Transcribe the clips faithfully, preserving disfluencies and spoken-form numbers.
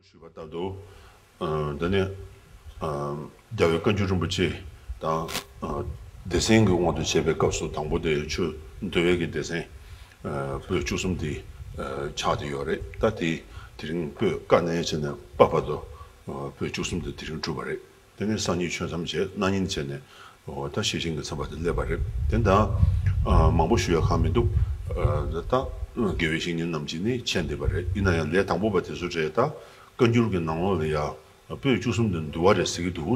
ཞུས་པ་ལྟར་དུ། ཨ། འདི་ནི། ཨ། རྒྱལ་བའི་བཀའ་འགྱུར་རིན་པོ་ཆེ་དང་། ཨ། སྡེ་ཚན་གྱི་དབང་དུ་བྱས་པའི་སྐབས་སུ་དང་པོ་དེ་ཆོས་འདུལ་བའི་གི་སྡེ་ཚན། ཨ། པོད་བཅུ་གསུམ་དེ། ཨ། ཆགས་བསྡད་ཡོད་རེད། ད་དེ་དེ་རིང་པོད་ཀ་ནས་བྱས་ནས་པ་བར་དུ། ཨ། པོད་བཅུ་གསུམ་དེ་དེ་རིང་གྲུབ་པ་རེད། དེ་ནས་སང་ཉིན་ཆོས་མཚམས་བྱས། གནངས་ཉིན་བྱས་ནས། འོ། ད་ཤེར་ཕྱིན་གྱི་མཚམས་པ་དེ་སླེབས་པ་རེད། དེ་ད། ཨ། མང་པོ་ཞུ་ཡ་གང་མི་འདུག་ཨ། ད་དགེ་བའི་བཤེས་གཉེན་རྣམས་ཀྱིས་ནི་མཁྱེན་བསྡད་པ་རེད། ཡིན་ན་ཡང་ལས་དང་པོ་པ་དེ་ཚོ་རེད། ད་བཀའ་འགྱུར་གྱི་ནང་ལོགས་ལ་ཡ། པོད་བཅུ་གསུམ་དེ་འདུལ་བ་རེད་ཟེར་གྱི་འདུག་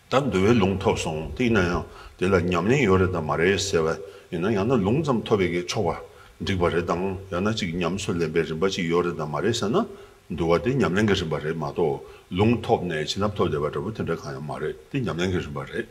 ད་འདུལ་བའི་ལུང་ཐོབ་སོང་། དེ་ཡིན་ན་ཡང་དེ་ལ་ཉམས་ལེན་ཡོད་རེད་དམ་མ་རེད་ཟེར་བ་ཡིན་ན། ཡང་ན་ལུང་ཙམ་ཐོབ་པའི་གི་ཆོག་པ་འགྲིག་པ་རེད་དང་། ཡང་ན་ཅིག་ཉམས་སུ་ལེན་པའི་རིམ་པ་ཅིག་ཡོད་རེད་དམ་མ་རེད་ཟེར་ན། འདུལ་བ་དེ་ཉམས་ལེན་གྱི་རིམ་པ་རེད་མ་གཏོགས། ལུང་ཐོབ་ནས་བྱིན་རླབས་ཐོབ་བསྡད་པ་འདྲ་པོ་དེ་འདྲ་གང་ཡང་མ་རེད། དེ་ཉམས་ལེན་གྱི་རིམ་པ་རེད།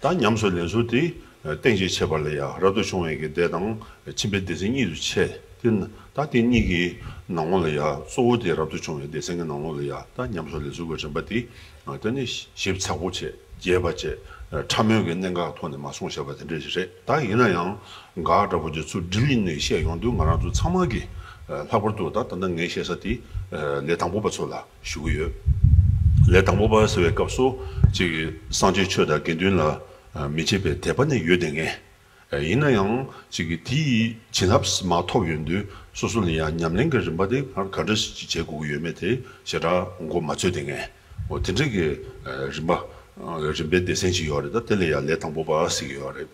ད་ཉམས་སུ་ལེན་ཚུལ་དེ། ཨ། རྟེན་གྱི་ཁྱད་པར་ལ་ཡ་རབ་ཏུ་བྱུང་བའི་གི་སྡེ་དང་ཁྱིམ་པའི་སྡེ་ཚན་གཉིས་སུ་ཕྱེ། དེ་ད་དེ་གཉིས་ཀྱི་ནང་ལོགས་ལ་ཡ་གཙོ་བོ་དེ་རབ་ཏུ་བྱུང་བའི་སྡེ་ཚན་གྱི་ནང་ལོགས་ལ་ཡ། ད་ཉམས་སུ་ལེན་ཚུལ་གྱི་རིམ་པ་དེ། ཨ། དེ་ནི་ཞིབ་ཚགས་པོ་བྱས། རྒྱས་པ་བྱས། ཨ། ཕྲ་མོའི་གི་གནད་འགག་ཐོག་ནས་མར་གསུངས་བཞག་པ་དེ་འདྲ་ཞིག་རེད། ད་ཡིན་ན་ཡང་འགག་འདྲ་པོ་དེ་ཚུར་སྒྲིལ་ནས་བཤད་ཡོང་དུས། ང་རང་ཚོ་ཚང་མ་གིས། ཨ། ལྷག་པར་དུ་ད་ད་ལྟ་ངས་བཤད་ས་དེ། ཨ། ལས་དང་པོ་པ་ཚོ་ལ་ཞུ་གི་ཡོད། ལས་དང་པོ་པ་ཟེར་བའི་སྐབས་སུ་ཅིག་སངས་རྒྱས་ཆོས་དང་དགེ་འདུན་ལ། ཨ། མི་ཕྱེད་པའི་དད་པ་ནི་ཡོད་བསྡད་མཁན། ཨ། ཡིན་ན་ཡང་ཅིག་གི་དེའི་བྱིན་རླབས་མར་ཐོབ་ཡོང་དུས། སོ་སོ་ལ་ཡང་ཉམས་ལེན་གྱི་རིམ་པ་དེ་ག་འདྲ་ཞིག་བྱེད་དགོས་ཀྱི་ཡོད་མེད་དེ་ཞེ་དྲག་མགོ་མ་ཚོས་བསྡད་མཁན། འོ། དེ་འདྲ་གི། ཨ། རིམ་པ། ཨ། རིམ་པའི་སྡེ་ཚན་ཞིག་ཡོད་རེད། ད་དེ་ལ་ཡང་ལས་དང་པོ་པ་ཟེར་གྱི་ཡོད་རེད།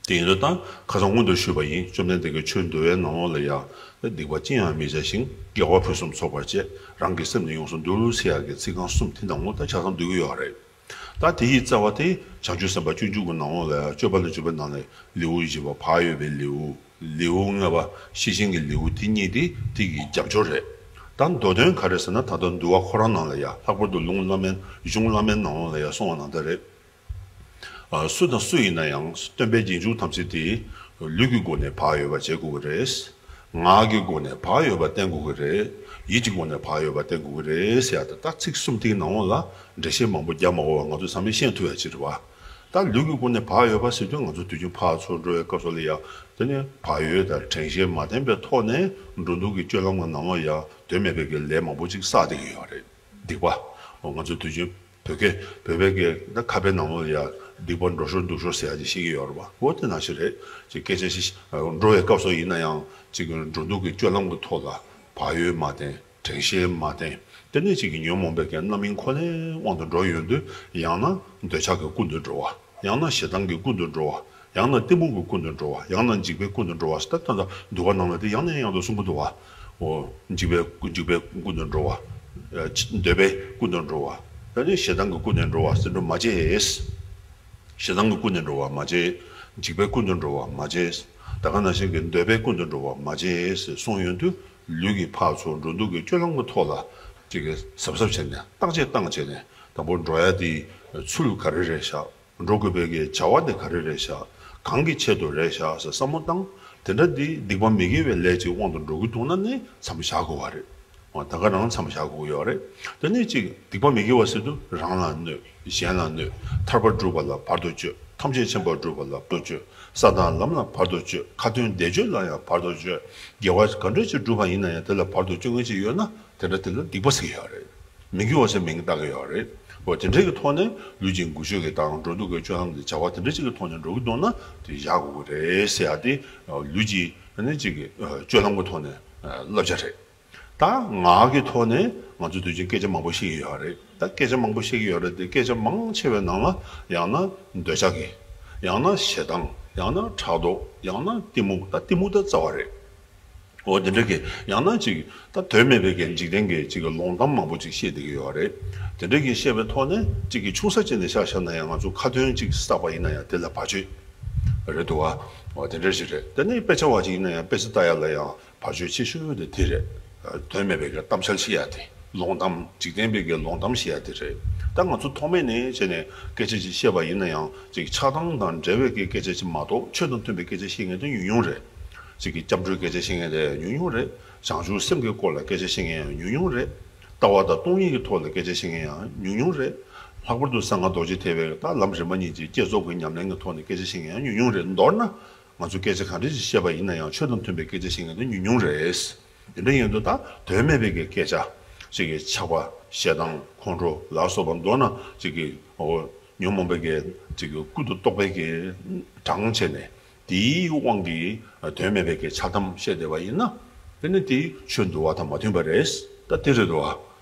དེ་ཡིན་དུས་ད་ཁ་སང་སྔོན་དུ་ཞུས་པ་ཡིན། བཅོམ་ལྡན་འདས་ཀྱིས་ཆོས་འདུལ་བའི་ནང་ལོགས་ལ་ཡ། སྡིག་པ་ཅི་ཡང་མི་བྱ་ཞིང་། དགེ་བ་ཕུན་སུམ་ཚོགས་པར་སྤྱད། རང་གི་སེམས་ནི་ཡོངས་སུ་འདུལ་ཟེར་ཡག་གི་ཚིག་རྐང་གསུམ་དེ་ནང་ལོགས་ད་ཆ་ཚང་འདུས་ཀྱི་ཡོད་རེད། ད་དེ་ཡི་རྩ་བ་དེ་བྱང་ཆུབ་སེམས་དཔའ་སྤྱོད་འཇུག་གི་ནང་ལོགས་ལ་ཡ། སྤྱོད་པ་ལ་འཇུག་པའི་ནང་ནས་ལེའུ་བཞི་པ་བག་ཡོད་པའི་ལེའུ། ལེའུ་ལྔ་པ་ཤེར་ཕྱིན་གྱི་ལེའུ། དེ་གཉིས་དེ་དེ་གི་རྒྱབ་སྐྱོར་རེད། ད་མདོ་དོན་ག་རེ་ཟེར་ན། ད་ལྟ་འདུལ་བ་ཁོ་རང་ནང་ལ་ཡ། ལྷག་པར་དུ་ལུང་བླ་མའི། གཞུང་བླ་མའི་ནང་ལོགས་ལ་ཡ་གསུངས་པ་ནང་ལྟར་རེད། ཨ། སུ་དང་སུ་ཡིན་ན་ཡང་སྟོན་པའི་རྗེས་འཇུག་ཐམས་ཅད་དེ་ལུས་ཀྱི་སྒོ་ནས་བག་ཡོད་པ་བྱེད་དགོས་ཀྱི་རེད། ངག་གི་སྒོ་ནས་བག་ཡོད་པ་བསྟེན་དགོས་ཀྱི་རེད། ཡིད་ཀྱི་སྒོ་ནས་བག་ཡོད་པ་བསྟེན་དགོས་ཀྱི་རེད་ཟེར་ཡ་དེ། ད་ཚིག་གསུམ་དེའི་ནང་ལོགས་ལ་འགྲེལ་བཤད་མང་པོ་རྒྱག་མ་དགོས་པ་ང་ཚོ་ཚང་མས་ཤེས་ཐུབ་ཡ་ཅིག་རེད་བ། ད་ལུས་ཀྱི་སྒོ་ནས་བག་ཡོད་པ་ཟེར་དུས། ང་ཚོ་དུས་རྒྱུན་ཕར་ཚུར་འགྲོ་བའི་སྐབས་སུ་ལ་ཡ། དེ་ནས་བག་ཡོད་དང་དྲན་ཤེས་མ་བསྟེན་པའི་ཐོག་ནས་འགྲོ་འདུག་གི་སྤྱོད་ལམ་གྱི་ནང་ལོགས་ཡ། དོན་མེད་པའི་གི་ལས་མང་པོ་ཅིག་བསགས་བསྡད་ཀྱི་ཡོད་རེད། སྡིག་པ། འོ། ང་ཚོ་དུས་རྒྱུན་བོད་སྐད། བོད་པའི་གི་ད་ཁ་དཔེ་ནང་ལོགས་ལ་ཡ། སྡིག་པ་འགྲོ་ཞོར་འདུག་ཞོར་ཟེར་ཡ་ཅིག་བཤད་ཀྱི་ཡོད་རེད་བ། འོ། དེ་ནང་བཞིན་རེད། ཅིག་སྐད་ཆ་ཞིག་འགྲོ་བའི་སྐབས་སུ་ཡིན་ན་ཡང་། ཅིག་འགྲོ་འདུག་གི་སྤྱོད་ལམ་གྱི་ཐོག་ལ་བག་ཡོད་མ་བསྟེན། དྲན་ཤེས་མ་བསྟེན། དེ་ནས་ཅིག་གི་ཉོན་མོངས་པའི་གི་རྣམ་སྨིན་ཁོ་ནའི་དབང་དུ་འགྲོ་ཡོང་དུས། ཡང་ན་འདོད་ཆགས་ཀྱི་ཀུན་ཏུ་འགྲོ་བ། ཡང་ན་ཞེ་སྡང་གི་ཀུན་ཏུ་འགྲོ་བ། ཡང་ན་གཏི་མུག་གི་ཀུན་ཏུ་འགྲོ་བ། ཡང་ན་འཇིགས་པའི་ཀུན་ཏུ་འགྲོ་བ་ཟེར། ད་ལྟ་འདུལ་བ་ནང་ལ་དེ་ཡང་ནས་ཡང་དུ་གསུང་གི་འདུག་བ། འོ། འཇིགས་པའི། འཇིགས་པའི་ཀུན་ཏུ་འགྲོ་བ། ཨ། འདོད་པའི་ཀུན་ཏུ་འགྲོ་བ། ད་ནི་ཞེ་སྡང་གི་ཀུན་ནས་འགྲོ་བ་ཟེར་འགྲོ་མ་བྱེད། ཞེ་སྡང་གི་ཀུན་ནས་འགྲོ་བ་མ་བྱེད། འཇིགས་པའི་ཀུན་ཏུ་འགྲོ་བ་མ་བྱེད། ད་ག་ནང་བཞིན་གྱི་འདོད་པའི་ཀུན་ཏུ་འགྲོ་བ་མ་བྱེད་ཟེར་གསུངས་ཡོང་དུས། ལུས་ཀྱི་ཕར་ཚུར་འགྲོ་འདུག་གི་སྤྱོད་ལམ་གྱི་ཐོག་ལ་ཅིག་གི་གཟབ་གཟབ་བྱས་ནས། བརྟག་དཔྱད་བཏང་བྱས་ནས། དང་པོ་འགྲོ་ཡ་དེའི་ཚུལ་ག་རེ་རེད་ཤག་འགྲོ་དགོས་པའི་གི་བྱ་བ་དེ་ག་རེ་རེད་ཤག་གང་གི་ཆེད་དུ་རེད་ཤག་ཟེར་བསམ་བློ་བཏང་། དེ་འདྲ་དེ་སྡིག་པ་མི་དགེ་བའི་ལས་ཀྱི་དབང་དུ་འགྲོ་གི་འདུག་ན་ནི་མཚམས་བཞག་དགོས་པ་རེད། འོ། ད་ག་རང་མཚམས་བཞག་དགོས་ཡོད་རེད། དེ་ནས་ཅིག་སྡིག་པ་མི་དགེ་བ་ཟེར་དུས། རང་ལ་གནོད། གཞན་ལ་གནོད། ཐར་པ་སྒྲུབ་པ་ལ་བར་དུ་གཅོད། ཐམས་ཅད་མཁྱེན་པ་སྒྲུབ་པ་ལ་བར་དུ་གཅོད། ས་དང་ལམ་ལ་བར་དུ་གཅོད། ཁ་ཏོན་བཟླས་བརྗོད་ལ་ཡང་བར་དུ་གཅོད། དགེ་བ་ག་འདྲ་ཅིག་བསྒྲུབས་པ་ཡིན་ན་ཡང་། དེ་ལ་བར་དུ་གཅོད་མཁན་ཅིག་ཡོད་ན། དེ་འདྲ་དེ་ལ་སྡིག་པ་ཟེར་གྱི་ཡོད་རེད། མི་དགེ་བ་ཟེར་མིང་བཏགས་ཀྱི་ཡོད་རེད། འོ། དེ་འདྲའི་གི་ཐོག་ནས་ལུས་ཀྱི་འགུལ་སྐྱོད་ཀྱི་དང་འགྲོ་འདུག་གི་སྤྱོད་ལམ་གྱི་བྱ་བ་དེ་འདྲ་ཅིག་གི་ཐོག་ནས་འགྲོ་གི་འདུག་ན་དེ་བཞག་དགོས་ཀྱི་རེད་ཟེར་ཡ་དེ། ལུས་ཀྱི་ནི་ཅིག་གི་སྤྱོད་ལམ་གྱི་ཐོག་ནས་བསླབ་བྱ་རེད། ད་ངག་གི་ཐོག་ནས་ང་ཚོ་དུས་རྒྱུན་སྐད་ཆ་མང་པོ་བཤད་ཀྱི་ཡོད་རེད། ད་སྐད་ཆ་མང་པོ་བཤད་ཀྱི་ཡོད་རེད་དེ། སྐད་ཆ་མང་ཆེ་བའི་ནང་ལ་ཡང་ན་འདོད་ཆགས་ཀྱི། ཡང་ན་ཞེ་སྡང་། ཡང་ན་ཕྲག་དོག་ཡང་ན་གཏི་མུག་ད་གཏི་མུག་ད་རྩ་བ་རེད། འོ། དེ་འདྲ་གི། ཡང་ན་ཅིག་ད་དོན་མེད་པའི་གི་འཇིག་རྟེན་གྱི་ཅིག་གི་ལོང་གཏམ་མང་པོ་ཅིག་བཤད་བསྡད་ཀྱི་ཡོད་རེད། དེ་འདྲ་གི་བཤད་པའི་ཐོག་ནས་ཅིག་གི་ཆུང་ས་ཅིག་ནས་ཆ་བཞག་ན་ཡང་། ང་ཚོ་ཁ་ཏོན་ཅིག་བསགས་པ་ཡིན་ན་ཡང་དེ་ལ་བར་ཆད་རེད་འདུག་བ། འོ། དེ་འདྲ་ཞིག་རེད། དེ་ནས་དཔེ་ཆ་བ་ཅིག་ཡིན་ན་ཡང་། དཔེ་ཆ་ལྟ་ཡ་ལ་ཡང་བར་ཆད་ཆེ་ཤོས་དེ་དེ་རེད། དོན་མེད་པའི་གི་གཏམ་འཆལ་བཤད་ཡ་དེ། ལོང་གཏམ། འཇིག་རྟེན་པའི་གི་ལོང་གཏམ་བཤད་ཡ་དེ་རེད། ད་ང་ཚོ་ཐོག་མེད་ནས་བྱས་ནས་སྐད་ཆ་ཅིག་བཤད་པ་ཡིན་ན་ཡང་། ཅིག་ཆགས་སྡང་དང་འབྲེལ་བའི་གི་སྐད་ཆ་ཅིག་མ་གཏོགས། ཆོས་དང་མཐུན་པའི་སྐད་ཆ་བཤད་མཁན་དེ་ཉུང་ཉུང་རེད། ཅིག་གི་སྐྱབས་འགྲོའི་སྐད་ཆ་བཤད་མཁན་དེ་ཉུང་ཉུང་རེད། བྱང་ཆུབ་སེམས་ཀྱི་སྐོར་ལ་སྐད་ཆ་བཤད་མཁན་ཡང་ཉུང་ཉུང་རེད། ལྟ་བ་དང་སྟོང་ཉིད་ཀྱི་ཐོག་ལ་སྐད་ཆ་བཤད་མཁན་ཡང་ཉུང་ཉུང་རེད། ལྷག་པར་དུ་གསང་སྔགས་རྡོ་རྗེ་ཐེག་པའི་ད་ལམ་རིམ་པ་གཉིས་ཀྱི་བསྐྱེད་རྫོགས་ཀྱི་ཉམས་ལེན་གྱི་ཐོག་ནས་སྐད་ཆ་བཤད་མཁན་ཡང་ཉུང་ཉུང་རེད། མདོར་ན། ང་ཚོ་སྐད་ཆ་ག་འདྲ་ཞིག་བཤད་པ་ཡིན་ན་ཡང་། ཆོས་དང་མཐུན་པའི་སྐད་ཆ་བཤད་མཁན་དེ་ཉུང་ཉུང་རེད། དེ་འདྲ་ཡིན་དུས་ད་དོན་མེད་པའི་གི་སྐད་ཆ། ཅིག་གི་ཆགས་པ་ཞེ་སྡང་ཁོང་ཁྲོ་ལ་སོགས་པ་མདོར་ན་ཅིག་གི་འོ་ཉོན་མོངས་པའི་གི་ཅིག་གི་ཀུན་ཏུ་རྟོག་པའི་གི་གྲངས་བྱས་ནས་དེའི་དབང་གིས་དོན་མེད་པའི་གི་འཆལ་གཏམ་བཤད་བསྡད་པ་ཡིན་ན། དེ་ནི་དེ་ཆོས་འདུལ་བ་དང་མ་མཐུན་པ་རེད། ད་དེ་རེད་དོ།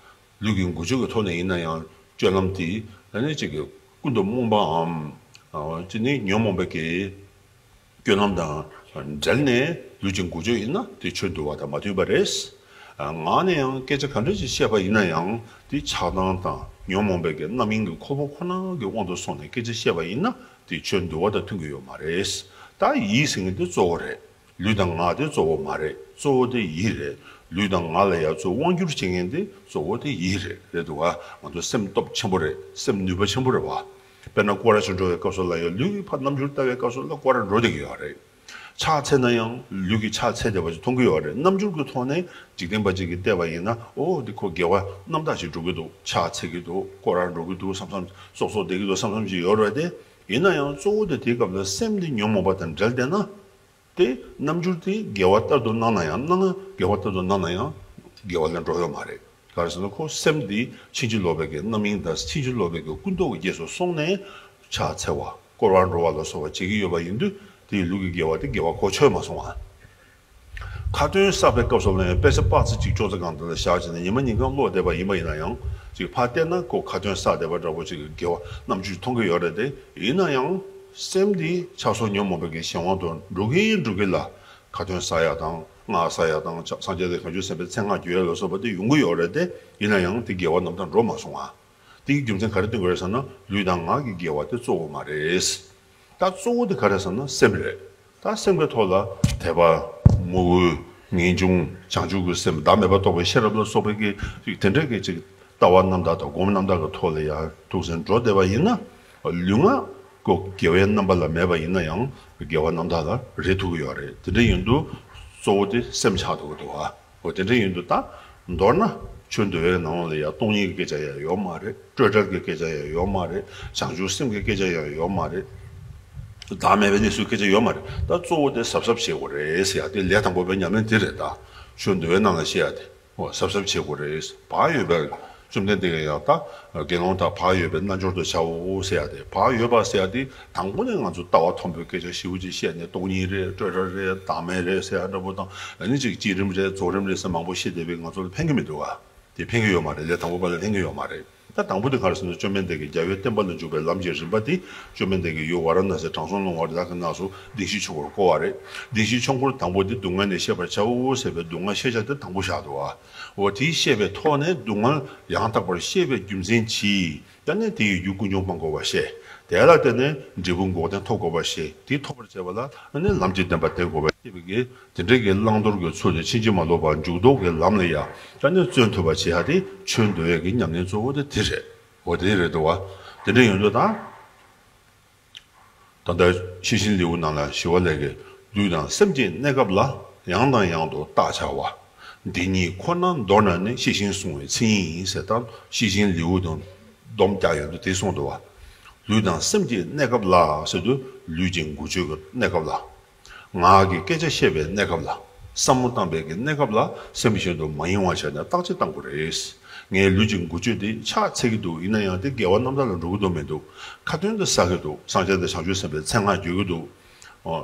ལུས་ཀྱི་འགུལ་སྐྱོད་ཀྱི་ཐོག་ནས་ཡིན་ན་ཡང་སྤྱོད་ལམ་དེ་ཨ་ནི་ཅིག་གི་ཀུན་ཏུ་རྨོངས་པའམ་ཅིག་ནི་ཉོན་མོངས་པའི་གི་སྤྱོད་ལམ་དང་འབྲེལ་ནས་ལུས་ཀྱི་འགུལ་སྐྱོད་ཡིན་ན་དེ་ཆོས་འདུལ་བ་དང་མ་མཐུན་པ་རེད། ངག་ནས་ཡང་སྐད་ཆ་ག་འདྲ་ཞིག་བཤད་པ་ཡིན་ན་ཡང་དེ་ཆགས་སྡང་དང་ཉོན་མོངས་པའི་གི་རྣམ་གཡེང་གི་འཁོར་པོ་ཁོ་ན་གི་དབང་དུ་སོང་ནས་སྐད་ཆ་བཤད་པ་ཡིན་ན་དེ་ཆོས་འདུལ་བ་དང་མཐུན་གྱི་ཡོད་མ་རེད། ད་ཡིད་ཟེར་མཁན་དེ་གཙོ་བོ་རེད། ལུས་དང་ངག་དེ་གཙོ་བོ་མ་རེད། གཙོ་བོ་དེ་ཡིད་རེད། ལུས་དང་ངག་ལ་ཡང་གཙོ་དབང་སྒྱུར་བྱེད་མཁན་དེ་གཙོ་བོ་དེ་ཡིད་རེད། རེད་འདུག་ག་ང་ཚོ་སེམས་སྟོབས་ཆེན་པོ་རེད། སེམས་ནུས་པ་ཆེན་པོ་རེད་བ། དཔེར་ན་སྐོར་ར་ཞིག་འགྲོ་བའི་སྐབས་སུ་ལ་ཡང་ལུས་ཀྱི་ཕར་རྣམ་འགྱུར་ལྟ་བའི་སྐབས་སུ་ལ་སྐོར་ར་འགྲོ་བསྡད་ཀྱི་ཡོད་རེད། ཕྱག་འཚལ་ན་ཡང་ལུས་ཀྱིས་ཕྱག་འཚལ་བསྡད་པ་ཞིག་མཐོང་གི་ཡོད་རེད། རྣམ་འགྱུར་གྱི་ཐོག་ནས་འཇིག་རྟེན་པ་ཅིག་གིས་བལྟས་པ་ཡིན་ན་ཨོ་འདི་ཁོ་དགེ་བ་རྣམ་དག་ཞིག་སྒྲུབ་ཀྱི་འདུག་ཕྱག་འཚལ་གྱི་འདུག་སྐོར་ར་འགྲོ་གི་འདུག་བསམ་བསམ་སོག་སོག་བསྡད་ཀྱི་འདུག་བསམ་བསམ་ཞིག་ཡོད་རེད་དེ། ཡིན་ན་ཡང་གཙོ་བོ་དེ་དེའི་སྐབས་ལ་སེམས་དེ་ཉོན་མོངས་པ་དང་འབྲེལ་བསྡད་ན། དེ་རྣམ་འགྱུར་དེ་དགེ་བ་ལྟར་དུ་སྣང་ན་ཡང་སྣང་ན་དགེ་བ་ལྟར་དུ་སྣང་ན་ཡང་དགེ་བ་ལ་འགྲོ་ཡོད་མ་རེད། ག་རེ་ཟེར་ན་ཁོ་སེམས་དེ་ཕྱིན་ཅི་ལོག་པའི་གི་རྣམ་གཡེང་དང་ཕྱིན་ཅི་ལོག་པའི་གི་ཀུན་རྟོག་གི་རྗེས་སུ་སོང་ནས་ཕྱག་འཚལ་བ་སྐོར་བར་འགྲོ་བ་ལ་སོགས་པ་བྱེད་ཀྱི་ཡོད་པ་ཡིན་དུས་དེའི་ལུས་ཀྱི་དགེ་བ་དེ་དགེ་བ་གོ་ཆོད་མ་སོང་ང་། ཁ་ཏོན་བསགས་པའི་སྐབས་སུ་ལ་ཡང་དཔེ་ཆ་དཔག་ཚད་གཅིག་ཅོག་ཙེ་སྒང་དེ་ལ་བཞག་བྱས་ནས་ཉི་མ་ཉིན་གང་ཀློག་བསྡད་པ་ཡིན་པ་ཡིན་ན་ཡང་ཅིག་ཕར་བལྟས་ན་ཁོ་ཁ་ཏོན་བསགས་བསྡད་པ་འདྲ་པོ་ཅིག་གི་དགེ་བ་རྣམ་འགྱུར་མཐོང་གི་ཡོད་རེད་དེ། ཡིན་ན་ཡང་སེམས་འདི་ཆགས་སོགས་ཉོན་མོངས་པའི་གི་གཞན་དབང་དུ་འགྲོ་གིན་འགྲོ་གིན་ལ་ཁ་ཏོན་བསགས་ཡག་དང་སྔགས་བསགས་ཡག་དང་སངས་རྒྱས་དང་བྱང་ཆུབ་སེམས་དཔའི་མཚན་སྔགས་བརྗོད་ཡག་ལ་སོགས་པ་དེ་ཡོང་གི་ཡོད་རེད་དེ། ཡིན་ན་ཡང་དེ་དགེ་བ་རྣམ་དག་འགྲོ་མ་སོང་ང་། དེ་གི་རྒྱུ་མཚན་ག་རེ་སྟོན་གྱི་རེད་ཟེར་ན་ལུས་དང་ངག་གི་དགེ་བ་དེ་གཙོ་བོ་མ་རེད། ད་གཙོ་བོ་དེ་ག་རེ་ཟེར་ན་སེམས་རེད། ད་སེམས་ཀྱི་ཐོག་ལ་དད་པ། མོས་གུས། ངེས་འབྱུང་། བྱང་ཆུབ་ཀྱི་སེམས། བདག་མེད་པ་རྟོགས་པའི་ཤེས་རབ་ལ་སོགས་པའི་གི་དེ་འདྲའི་གི་ཅིག་ལྟ་བ་རྣམ་དག་དང་སྒོམ་རྣམ་དག་གི་ཐོག་ལ་ཡར་ཐུགས་སེམས་འགྲོ་བསྡད་པ་ཡིན་ན། ལུས་ངག་གི་དགེ་བའི་རྣམ་པ་ལ་མེད་པ་ཡིན་ན་ཡང་དགེ་བ་རྣམ་དག་ལ་རེག་ཐུབ་ཀྱི་ཡོད་རེད། དེ་འདྲ་ཡིན་དུས་གཙོ་བོ་དེ་སེམས་ཆགས་ཐུབ་ཀྱི་འདུག་ཨ། འོ་དེ་འདྲ་ཡིན་དུས་ད་མདོར་ན་ཆོས་འདུལ་བའི་ནང་ལ་ཡང་སྟོང་ཉིད་ཀྱི་སྐད་ཆ་ཡང་ཡོད་མ་རེད། སྤྲོས་བྲལ་གྱི་སྐད་ཆ་ཡང་ཡོད་མ་རེད། བྱང་ཆུབ་སེམས་ཀྱི་སྐད་ཆ་ཡང་ཡོད་མ་རེད། བདག་མེད་པའི་གནས་ཚུལ་སྐད་ཆ་ཡོད་མ་རེད། ད་གཙོ་བོ་དེ་གཟབ་གཟབ་བྱེད་དགོས་རེད་ཟེར་ཡ་དེ་ལས་དང་པོ་པའི་ཉམས་ལེན་དེ་རེད། ད་ཆོས་འདུལ་བའི་ནང་ལ་བཤད་ཡ་དེ་འོ་གཟབ་གཟབ་བྱེད་དགོས་རེད། བག་ཡོད་པའི་བཅོམ་ལྡན་འདས་ཀྱིས་ཡང་ད་དགེ་སློང་དག་བག་ཡོད་པའི་རྣལ་འབྱོར་དུ་བྱའོ་ཟེར་ཡ་དེ། བག་ཡོད་པ་ཟེར་ཡ་དེ་དང་པོ་ནས་ང་ཚོ་ལྟ་བ་མཐོན་པོའི་སྐད་ཆ་ཞེ་པོ་ཅིག་བཤད་ནས་སྟོང་ཉིད་རེད། སྤྲོས་བྲལ་རེད། བདག་མེད་རེད་ཟེར་ཡ་འདྲ་པོ་དང་། ཨ་ནི་ཅིག་བསྐྱེད་རིམ་རེད། རྫོགས་རིམ་རེད་ཟེར་མང་པོ་བཤད་བསྡད་པས་ང་ཚོ་ལ་ཕན་གྱི་མི་འདུག་ག་དེ་ཕན་གྱི་ཡོད་མ་རེད། ལས་དང་པོ་པ་ལ་ཕན་གྱི་ཡོད་མ་རེད། ད་དང་པོ་དེ་ག་རེ་ཟེར་ན་བཅོམ་ལྡན་འདས་ཀྱིས་རྒྱལ་བའི་བསྟན་པ་ལ་འཇུག་པའི་ལམ་གྱི་རིམ་པ་དེ་བཅོམ་ལྡན་འདས་ཀྱིས་ཡུལ་ཝཱ་ར་ཎ་སིའི་དྲང་སྲོང་ལྷུང་བ་རི་དྭགས་ཀྱི་ནགས་སུ་བདེན་བཞིའི་ཆོས་འཁོར་བསྐོར་བ་རེད། བདེན་བཞིའི་ཆོས་འཁོར་དང་པོ་དེ་སྡུག་བསྔལ་ནི་ཤེས་པར་བྱའོ་ཟེར་བའི་སྡུག་བསྔལ་ཤེས་བྱ་དེ་དང་པོ་བཞག་འདུག་ག་འོ་དེ་ཤེས་པའི་ཐོག་ནས་སྡུག་བསྔལ་ཡང་དག་པར་ཤེས་པའི་རྒྱུ་མཚན་གྱིས། ད་ནི་དེ་ཡི་རྒྱུ་ཀུན་འབྱུང་སྤང་དགོས་པར་ཤེས། དེ་ལ་བརྟེན་ནས་འབྲས་བུ་འགོག་བདེན་ཐོབ་དགོས་པར་ཤེས། དེ་ཐོབ་པར་བྱེད་པ་ལ་ནི་ལམ་གྱི་བདེན་པ་བསྟེན་དགོས་པར་ཤེས་པའི་གི་དེ་འདྲའི་གི་བླང་དོར་གྱི་ཚུལ་དེ་ཕྱིན་ཅི་མ་ལོག་པར་འཇུག་ལྡོག་གི་ལམ་ལ་ཡ་ད་ནི་བརྩོན་ཐུབ་པ་བྱེད་ཡ་དེ་ཆོས་འདུལ་བའི་གི་ཉམས་ལེན་གཙོ་བོ་དེ་དེ་རེད། འོ་དེ་རེད་འདུག་ག་དེ་འདྲ་ཡོང་དུས་ད། ད་ལྟ་ཤེས་བཞིན་ལེའུ་ནང་ལ་ཞི་བ་ལྷས་ཀྱིས་ལུས་དང་སེམས་ཀྱི་གནས་སྐབས་ལ་ཡང་དང་ཡང་དུ་བརྟག་བྱ་བ། འདི་ཉིད་ཁོ་ན་མདོར་ན་ནི་ཤེས་བཞིན་བསྲུང་བའི་མཚན་ཉིད་ཟེར། ད་ཤེས་བཞིན་ལེའུ་དང་སྡོམ་རྒྱག་ཡོང་དུས་དེ་གསུངས་འདུག་ག་ལུས་དང་སེམས་ཀྱི་གནས་སྐབས་ལ་ཟེར་དུས་ལུས་ཀྱི་འགུལ་སྐྱོད་ཀྱི་གནས་སྐབས་ལ། ངག་གི་སྐད་ཆ་བཤད་པའི་གནས་སྐབས་ལ། བསམ་བློ་བཏང་པའི་གི་གནས་སྐབས་ལ་སེམས་གཞན་དུ་མ་ཡེངས་པ་བྱས་ནས་བརྟག་དཔྱད་བཏང་དགོས་རེད། ངའི་ལུས་ཀྱི་འགུལ་སྐྱོད་དེ་ཕྱག་འཚལ་གྱི་འདུག་ཡིན་ན་ཡང་དེ་དགེ་བ་རྣམ་དག་ལ་འགྲོ་གི་འདུག་མི་འདུག་ཁ་ཏོན་དེ་བསགས་ཀྱི་འདུག་སངས་རྒྱས་དང་བྱང་ཆུབ་སེམས་དཔའི་མཚན་སྔགས་བརྗོད་ཀྱི་འདུག་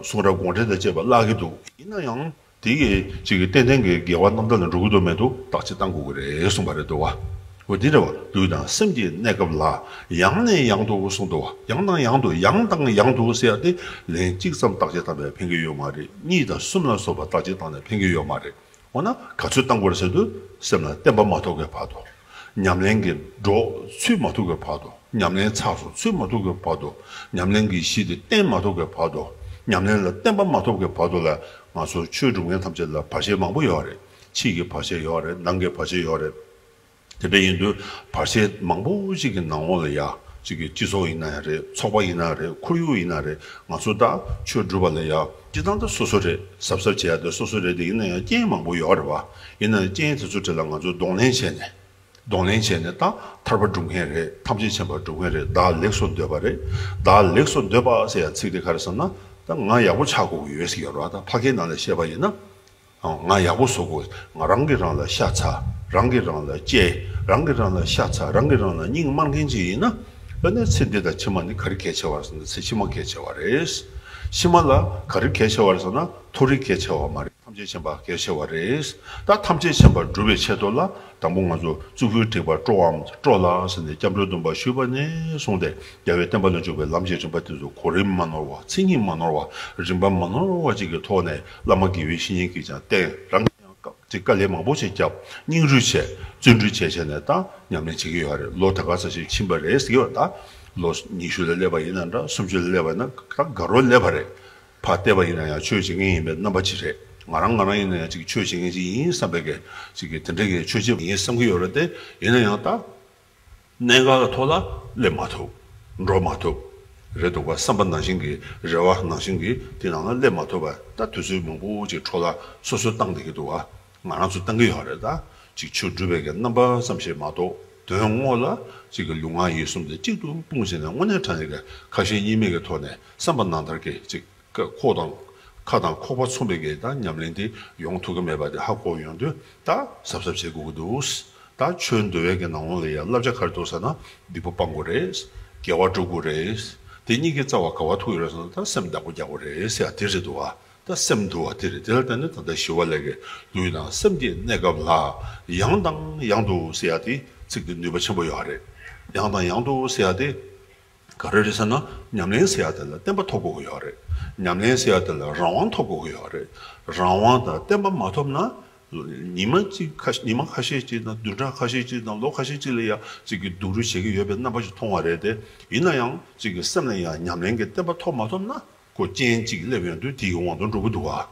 གསུང་རབ་དགོངས་འགྲེལ་དང་བཅས་པ་བཀླག་གི་འདུག་ཡིན་ན་ཡང་དེ་གི་ཅིག་གི་ཏན་ཏན་གྱི་དགེ་བ་རྣམ་དག་ལ་འགྲོ་གི་འདུག་མི་འདུག་བརྟག་དཔྱད་བཏང་དགོས་ཀྱི་རེད་གསུངས་པ་རེད་འདུག་བ། འོ་དེ་འདྲ་བ་ལུས་དང་སེམས་ཀྱི་གནས་སྐབས་ལ་ཡང་ནས་ཡང་དུ་གསུངས་འདུག་བ། ཡང་དང་ཡང་དུ། ཡང་དང་ཡང་དུ་ཟེར་ཡ་དེ་ལན་གཅིག་ཙམ་བརྟག་དཔྱད་བཏང་བས་ཕན་གྱི་ཡོད་མ་རེད། གཉིས་དང་གསུམ་ལ་སོགས་པ་བརྟག་དཔྱད་བཏང་ནས་ཕན་གྱི་ཡོད་མ་རེད། འོ་ན་ག་ཚོད་བཏང་དགོས་རེད་ཟེར་དུས་སེམས་ལ་བརྟན་པ་མ་ཐོབ་ཀྱི་བར་དུ། ཉམས་ལེན་གྱི་འགྲོ་ཚུད་མ་ཐུབ་ཀྱི་བར་དུ། ཉམས་ལེན་ཚགས་སུ་ཚུད་མ་ཐུབ་ཀྱི་བར་དུ། ཉམས་ལེན་གྱི་གཞི་དེ་བརྟན་མ་ཐུབ་ཀྱི་བར་དུ། ཉམས་ལེན་ལ་བརྟན་པ་མ་ཐོབ་ཀྱི་བར་དུ་ལ་ང་ཚོ་ཆོས་སྒྲུབ་མཁན་ཐམས་ཅད་ལ་བར་ཆད་མང་པོ་ཡོད་རེད། ཕྱི་གི་བར་ཆད་ཡོད་རེད། ནང་གི་བར་ཆད་ཡོད་རེད། དེ་འདྲ་ཡིན་དུས་བར་ཆད་མང་པོ་ཞིག་གི་ནང་འོག་ལ་ཡ་ཅིག་གི་སྤྱི་ཚོགས་ཡིན་ན་ཡང་རེད། ཚོགས་པ་ཡིན་ན་རེད། ཁོར་ཡུག་ཡིན་ན་རེད། ང་ཚོ་ད་ཆོས་སྒྲུབ་པ་ལ་ཡ་སྤྱི་བཏང་ད་སོ་སོ་རེད། གཟབ་གཟབ་བྱེད་ཡ་དེ་སོ་སོ་རེད་དེ། ཡིན་ན་ཡང་རྐྱེན་མང་པོ་ཡོད་རེད་བ། ཡིན་ན་ཡང་རྐྱེན་དེ་ཚོ་གྲས་ལ་ང་ཚོས་གདོང་ལེན་བྱས་ནས། གདོང་ལེན་བྱས་ནས་ད་ཐར་པ་སྒྲུབ་མཁན་རེད། ཐམས་ཅད་མཁྱེན་པ་སྒྲུབ་མཁན་རེད། བདག་ལེགས་སུ་འདོད་པ་རེད། བདག་ལེགས་སུ་འདོད་པ་ཟེར་ཡ་ཚིག་དེ་ག་རེ་ཟེར་ན། ད་ང་ཡག་པོ་ཆགས་དགོས་ཀྱི་ཡོད་ཟེར་གྱི་ཡོད་རེད་བ། ད་ཕ་གིའི་ནང་ལ་བཤད་པ་ཡིན་ན། ང་ཡག་པོ་བཟོ་དགོས། ང་རང་གིས་རང་ལ་ཤ་ཚ། རང་གིས་རང་ལ་གཅེས། རང་གིས་རང་ལ་ཤ་ཚ། རང་གིས་རང་ལ་སྙིང་དམར་མཁན་ཅིག་ཡིན་ན། ཨ་ནི་ཚེ་འདི་དང་ཕྱི་མ་ནི་ག་རེ་གལ་ཆེ་བ་རེད་ཟེར་ན། ཚེ་ཕྱི་མ་གལ་ཆེ་བ་རེད། ཕྱི་མ་ལ་ག་རེ་གལ་ཆེ་བ་རེད་ཟེར་ན། མཐོ་རིས་གལ་ཆེ་བ་མ་རེད། ཐམས་ཅད་མཁྱེན་པ་གལ་ཆེ་བ་རེད། ད་ཐམས་ཅད་མཁྱེན་པར་འགྲུབ་པའི་ཆེད་དུ་ལ། དང་པོ་ང་ཚོ་གཙུག་ཕུད་བྲེགས་པ་སྤྲོའམ་སྤྲོ་ལགས་ཟེར་ནས་སྐྱབས་འགྲོའི་སྡོམ་པ་ཞུས་པ་ནས་བཟུང་སྟེ། རྒྱལ་བའི་བསྟན་པ་ལ་འཇུག་པའི་ལམ་གྱི་རིམ་པ་དེ་ཚོ་གོ་རིམ་མ་ནོར་བ། མཚན་ཉིད་མ་ནོར་བ། རིམ་པ་མ་ནོར་བ་ཅིག་གི་ཐོག་ནས་བླ་མ་དགེ་བའི་བཤེས་གཉེན་གྱིས་ཀྱང་བསྟན། རང་གིས་ཀྱང་སྐབས་ཅིག་དཀའ་ལས་མང་པོ་ཞིག་བརྒྱབ། སྙིང་རུས་བྱས། བརྩོན་འགྲུས་བྱས་བྱས་ནས་ད་ཉམས་ལེན་བྱེད་ཀྱི་ཡོད་རེད། ལོ་ད་ག་ཚོད་ཅིག་ཕྱིན་པ་རེད་ཟེར་གྱི་ཡོད། ད་ལོ་ཉི་ཤུ་ལ་སླེབས་པ་ཡིན་ན་འདྲ། སུམ་ཅུ་ལ་སླེབས་པ་ཡིན་ན། ད་དགའ་རབ་སླེབས་པ་རེད། ཕར་བལྟས་པ་ཡིན་ན་ཡང་ཆོས་བྱེད་མཁན་ཡིན་པའི་རྣམ་པ་ཅིག་རེད། ང་རང་ང་རང་ཡིན་ན་ཡང་ཅིག་ཆོས་བྱེད་མཁན་ཅིག་ཡིན་བསམ་པའི་གི་ཅིག་གི་དེ་འདྲ་གི་ཆོས་བྱེད་པ་ཡིན་བསམ་གྱི་ཡོད་རེད་དེ། ཡིན་ན་ཡང་ད་གནད་འགག་གི་ཐོག་ལ་སླེབས་མ་ཐུབ། འགྲོ་མ་ཐུབ། རེད་འདུག་པ། བསམ་པ་ནང་བཞིན་གྱི་རེ་བ་ནང་བཞིན་གྱི་དེ་ནང་ལ་སླེབས་མ་ཐུབ་པ། ད་དུས་ཚོད་མང་པོ་ཅིག་འཕྲོ་བརླག་སོ་སོས་བཏང་བསྡད་ཀྱི་འདུག་པ། ང་རང་ཚོས་བཏང་གི་ཡོད་རེད། ད་ཅིག་ཆོས་སྒྲུབ་པའི་གི་རྣམ་པ་ཙམ་ཞིག་མ་གཏོགས། དོན་དངོས་ལ་ཅིག་གི་ལུས་ངག་ཡིད་གསུམ་དེ་གཅིག་ཏུ་སྤུངས་བྱས་ནས་དངོས་གནས་དྲང་གནས་ཀྱི་ཁ་ཞེ་གཉིས་མེད་ཀྱི་ཐོག་ནས་བསམ་པ་ནང་ལྟར་གྱི་ཅིག་ཁོག་དང་། ཁ་དང་ཁོག་པ་མཚུངས་པའི་གི་ད་ཉམས་ལེན་དེ་ཡོང་ཐུབ་ཀྱི་མེད་པ་དེ་ཧ་གོ་ཡོང་དུས། ད་གཟབ་གཟབ་བྱེད་དགོས་ཀྱི་འདུག། ད་ཆོས་འདུལ་བའི་གི་ནང་ལོགས་ལ་ཡང་བསླབ་བྱ་ག་རེ་འདུག་ཟེར་ན། སྡིག་པ་སྤང་དགོས་རེད། དགེ་བ་སྒྲུབ་དགོས་རེད། དེ་གཉིས་ཀྱི་རྩ་བ་ག་པར་ཐུག་ཡོད་རེད་ཟེར་ན། ད་སེམས་བདག་པོ་རྒྱག་དགོས་རེད་ཟེར་ཡ་དེ་རེད་འདུག་པ། ད་སེམས་འདུལ་བ་དེ་རེད། དེ་ལ་བརྟེན་ནས་ད་ལྟ་ཞི་བ་ལྷས་ཀྱི་ལུས་དང་སེམས་ཀྱི་གནས་སྐབས་ལ་ཡང་དང་ཡང་དུ་ཟེར་ཡ་དེ་ཚིག་དེ་ནུས་པ་ཆེན་པོ་ཡོད་རེད། ཡང་དང་ཡང་དུ་ཟེར་ཡ་དེ་ག་རེ་རེད་ཟེར་ན། ཉམས་ལེན་ཟེར་ཡ་དེ་ལ་བརྟན་པ་ཐོབ་དགོས་ཀྱི་ཡོད་རེད། ཉམས་ལེན་ཟེར་ཡ་དེ་ལ་རང་དབང་ཐོབ་དགོས་ཀྱི་ཡོད་རེད། རང་དབང་དང་བརྟན་པ་མ་ཐོབ་ན། ཉི་མ་གཅིག་ཁ་ཉི་མ་ཁ་ཤས་ཅིག་དང་། བདུན་ཕྲག་ཁ་ཤས་ཅིག་དང་། ལོ་ཁ་ཤས་ཅིག་ལ་ཡ་ཅིག་གི་སྡུག་རུས་བྱེད་ཀྱི་ཡོད་པའི་རྣམ་པ་ཞིག་མཐོང་བ་རེད་དེ། ཡིན་ན་ཡང་ཅིག་གི་སེམས་ལ་ཡ་ཉམས་ལེན་གྱི་བརྟན་པ་ཐོབ་མ་ཐོབ་ན། ཁོ་རྐྱེན་གཅིག་སླེབས་ཡོང་དུས་དེའི་དབང་དུ་འགྲོ་གི་འདུག་ག།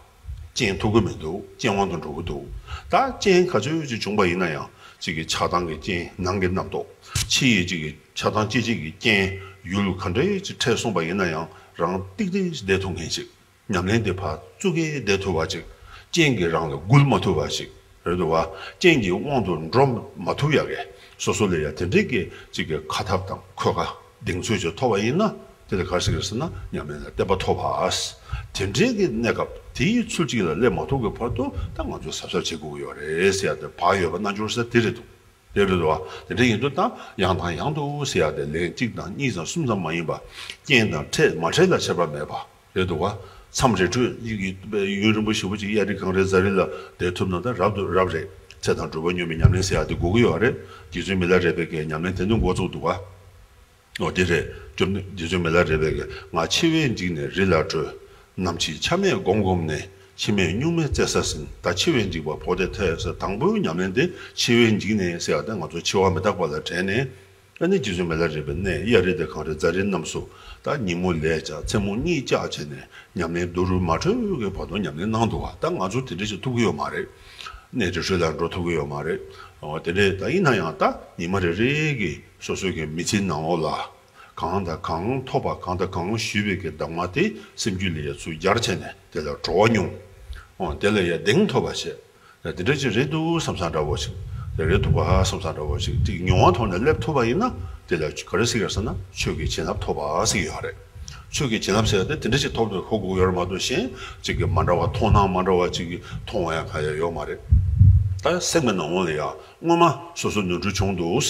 རྐྱེན་ཐུབ་ཀྱི་མི་འདུག། རྐྱེན་དབང་དུ་འགྲོ་གི་འདུག། ད་རྐྱེན་ག་ཚོད་ཅིག་བྱུང་པ་ཡིན་ན་ཡང་། གཅིག་གི་ཆགས་སྡང་གི་རྐྱེན། ནང་གི་རྣམ་རྟོག། ཕྱི་ཡི་གཅིག་གི་ཆགས་སྡང་སྐྱེ་བྱེད་ཀྱི་རྐྱེན། ཡུལ་ག་འདྲའི་ཅིག་འཕྲད་སོང་པ་ཡིན་ན་ཡང་། རང་ཏིག་ཏིག་བསྡད་ཐུབ་མཁན་ཅིག། ཉམས་ལེན་དེ་ཕར་བཙུགས་ཀྱི་བསྡད་ཐུབ་པ་ཅིག། རྐྱེན་གྱིས་རང་ལ་འགུལ་མ་ཐུབ་པ་ཅིག། རེད་འདུག་པ། རྐྱེན་གྱི་དབང་དུ་འགྲོ་མ་ཐུབ་ཡ་གི། སོ་སོ་ལ་ཡ་དེ་འདྲའི་གི་ཅིག་གི་ཁ་ཐབས་དང་། ཁོ་ག་གདེང་ཚོད་ཅིག་ཐོབ་པ་ཡིན་ན། དེ་ལ་ག་རེ་ཟེར་གི་རེད་ཟེར་ན། ཉམས་ལེན་ལ་བརྟན་པ་ཐོབ་པ། དེ་འདྲའི་གི་གནས་སྐབས་དེའི་ཚུལ་གཅིག་ལ་སླེབས་མ་ཐུབ་ཀྱི་བར་དུ། ད་ང་ཚོས་གཟབ་གཟབ་བྱེད་དགོས་ཀྱི་ཡོད་རེད་ཟེར་ཡ་དེ། བག་ཡོད་པ་རྣལ་འབྱོར་ཟེར་དེ་རེད་འདུག། དེ་རེད་འདུག་པ། དེ་འདྲ་ཡིན་དུས་ད་ཡང་དང་ཡང་དུ་ཟེར་ཡ་དེ་ལན་གཅིག་དང་གཉིས་དང་གསུམ་ཙམ་མ་ཡིན་པ། རྐྱེན་དང་འཕྲད་མ་འཕྲད་ལ་ཁྱད་པར་མེད་པ། རེད་འདུག་པ། མཚམས་རེ་འཕྲོད་ཡུན་རིང་པོ་ཞེ་པོ་ཅིག་གཡའ་རི་གངས་རི་རྫ་རི་ལ་བསྡད་ཐུབ་ན་ད་རབ་ཏུ་རབ་རེད། ཚེ་དང་སྒྲུབ་པ་སྙོམས་པའི་ཉམས་ལེན་ཟེར་ཡ་དེ་དགོས་ཀྱི་ཡོད་རེད། རྗེ་བཙུན་མི་ལ་རས་པའི་གི་ཉམས་ལེན་དེ་ནས་འགོ་བཙུགས་འདུག་པ། འོ་དེ་རེད། རྗེ་བཙུན་མི་ལ་རས་པའི་གི། ང་འཆི་བས་འཇིགས་ནས་རི་ལ་བྲོས། ནམ་འཆི་ཆ་མེད་བསྒོམ་བསྒོམས་ནས། འཆི་མེད་གཉུག་མའི་བཙན་ས་ཟིན། ད་འཆི་བས་འཇིགས་པ་བོར་ཏེ་ཐལ་ཟེར། དང་པོའི་ཉམས་ལེན་དེ་འཆི་བས་འཇིགས་ནས་ཟེར་ཡ་དེ། ང་ཚོ་འཆི་བ་མི་རྟག་པ་ལ་དྲན་ནས། ཨ་ནི་རྗེ་བཙུན་མི་ལ་རས་པའི་གནས་གཡའ་རི་དང་གངས་རི་རྫ་རི་རྣམས་སུ། ད་ཉིན་མོ་ལས་བཅག། མཚན་མོ་གཉིད་བཅག་བྱས་ནས། ཉམས་ལེན་རྡོ་རུས་མ་འཕྲོད་ཀྱི་བར་དུ་ཉམས་ལེན་གནང་འདུག་པ། ད་ང་ཚོ་དེ་འདྲ་ཞིག་ཐུབ་ཀྱི་ཡོད་མ་རེད། གནས་དེ་ཧྲིལ་ལ་འགྲོ་ཐུབ་ཀྱི་ཡོད་མ་རེད། འོ་དེ་འདྲས། ད་ཡིན་ན་ཡང་ད་ཉི་མ་རེ་རེ་གི་སོ་སོའི་གི་མི་ཚེའི་ནང་ལོགས་ལ། གང་དང་གང་ཐོབ་པ། གང་དང་གང་ཞུས་པའི་གི་གདམས་ངག་དེ་སེམས་རྒྱུད་ལ་ཡ་ཚུར་སྦྱར་བྱས་ནས། དེ་ལ་གྲོལ་བ་མྱོང་། འོ་དེ་ལ་ཡ་གདེང་ཐོབ་པ་བྱས། དེ་འདྲ་ཅིག་རེད་འདུག་བསམ་བསམ་འདྲ་བོ་ཞིག། དེ་རེད་འདུག་པ་བསམ་བསམ་འདྲ་བོ་ཞིག་ཅིག་མྱོང་བ་ཐོག་ནས་སླེབས་ཐུབ་པ་ཡིན་ན། དེ་ལ་ག་རེ་ཟེར་གི་རེད་ཟེར་ན། ཆོས་ཀྱི་བྱིན་རླབས་ཐོབ་པ་ཟེར་གི་ཡོད་རེད། ཆོས་ཀྱི་བྱིན་རླབས་ཟེར་ཡ་དེ་དེ་འདྲ་ཞིག་ཐོབ་ཐུབ་གོ་དགོས་ཡོད་རེད་མ་གཏོགས། གཞན་ཅིག་གི་མ་འདྲ་བ། མཐོང་སྣང་མ་འདྲ་བ་ཅིག་གི་མཐོང་བ་ཡང་གང་ཡང་ཡོད་མ་རེད། ད་སེམས་ཀྱི་ནང་ལོགས་ལ་ཡང་སྔོན་མ་སོ་སོ་ནོར་འཁྲུལ་བྱུང་འདུག།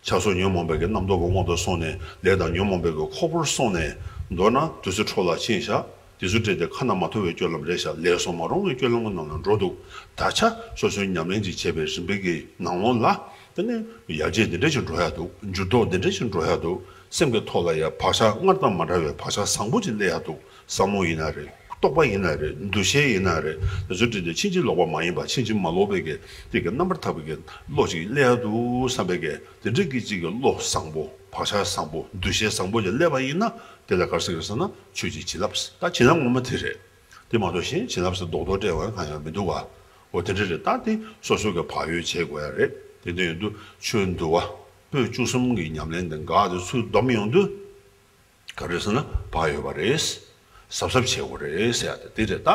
ཆགས་སོགས་ཉོན་མོངས་པའི་གི་རྣམ་རྟོག་གི་དབང་དུ་སོང་ནས། ལས་དང་ཉོན་མོངས་པའི་གི་ཁོལ་པོར་སོང་ནས། མདོར་ན་དུས་ཚོད་འཕྲོ་བརླག་ཕྱིན་བཞག། དེ་ཚོ་བྲལ་ཏེ་ཁ་ན་མ་ཐོ་བའི་སྤྱོད་ལམ་རེད་བཞག། ལས་སུ་མ་རུང་བའི་སྤྱོད་ལམ་གྱི་ནང་ལ་འགྲོ་འདུག། ད་ཆ་སོ་སོའི་ཉམས་ལེན་ཅིག་བྱས་པའི་རིམ་པའི་གི་ནང་ལོགས་ལ། དེ་ནས་ཡར་རྒྱས་འདི་འདྲ་ཞིག་འགྲོ་ཡ་འདུག། འགྱུར་ལྡོག་འདི་འདྲ་ཞིག་འགྲོ་ཡ་འདུག། སེམས་ཀྱི་ཐོག་ལ་ཡ་བག་ཆགས་སྔར་དང་མ་འདྲ་བའི་བག་ཆགས་བཟང་པོ་ཅིག་སླེབས་ཡ་འདུག། བསམ་བློ་ཡིན་ན་རེད། རྟོག་པ་ཡིན་ན་རེད། འདུ་ཤེས་ཡིན་ན་རེད། དེ་ཚོ་བྲིས་ཏེ་ཕྱིན་ཅི་ལོག་པ་མ་ཡིན་པ། ཕྱིན་ཅི་མ་ལོག་པའི་གི་དེ་གི་རྣམ་པར་དག་པའི་གི་བློ་ཅིག་སླེབས་ཡ་འདུག་བསམ་པའི་གི། དེ་འདྲ་གི་ཅིག་གི་བློ་བཟང་པོ། བག་ཆགས་བཟང་པོ། འདུ་ཤེས་བཟང་པོ་ཅིག་སླེབས་པ་ཡིན་ན། དེ་ལ་ག་རེ་ཟེར་གི་རེད་ཟེར་ན། ཆོས་ཀྱི་བྱིན་རླབས། ད་བྱིན་རླབས་ངོ་མ་དེ་རེད། དེ་མ་གཏོགས་གཞན་བྱིན་རླབས་ཟེར་རྡོག་རྡོག་སྤྲད་དགོས་ཡ་གང་ཡང་མི་འདུག་ག། འོ་དེ་འདྲ་རེད། ད་དེ་སོ་སོ་གི་བག་ཡོད་བྱེད་དགོས་ཡ་རེད། དེ་འདྲ་ཡིན་དུས་ཆོས་འདུལ་བ་པོད་བཅུ་གསུམ་གྱི་ཉམས་ལེན་དེ་འགག་དེ་ཚུར་སྡོམ་ཡོང་དུས། ག་རེ་ཟེར་ན། བག་ཡོད་པ་རེད། གཟབ་གཟབ་བྱེད་དགོས་རེད་ཟེར་ཡ་དེ་དེ་རེད། ད་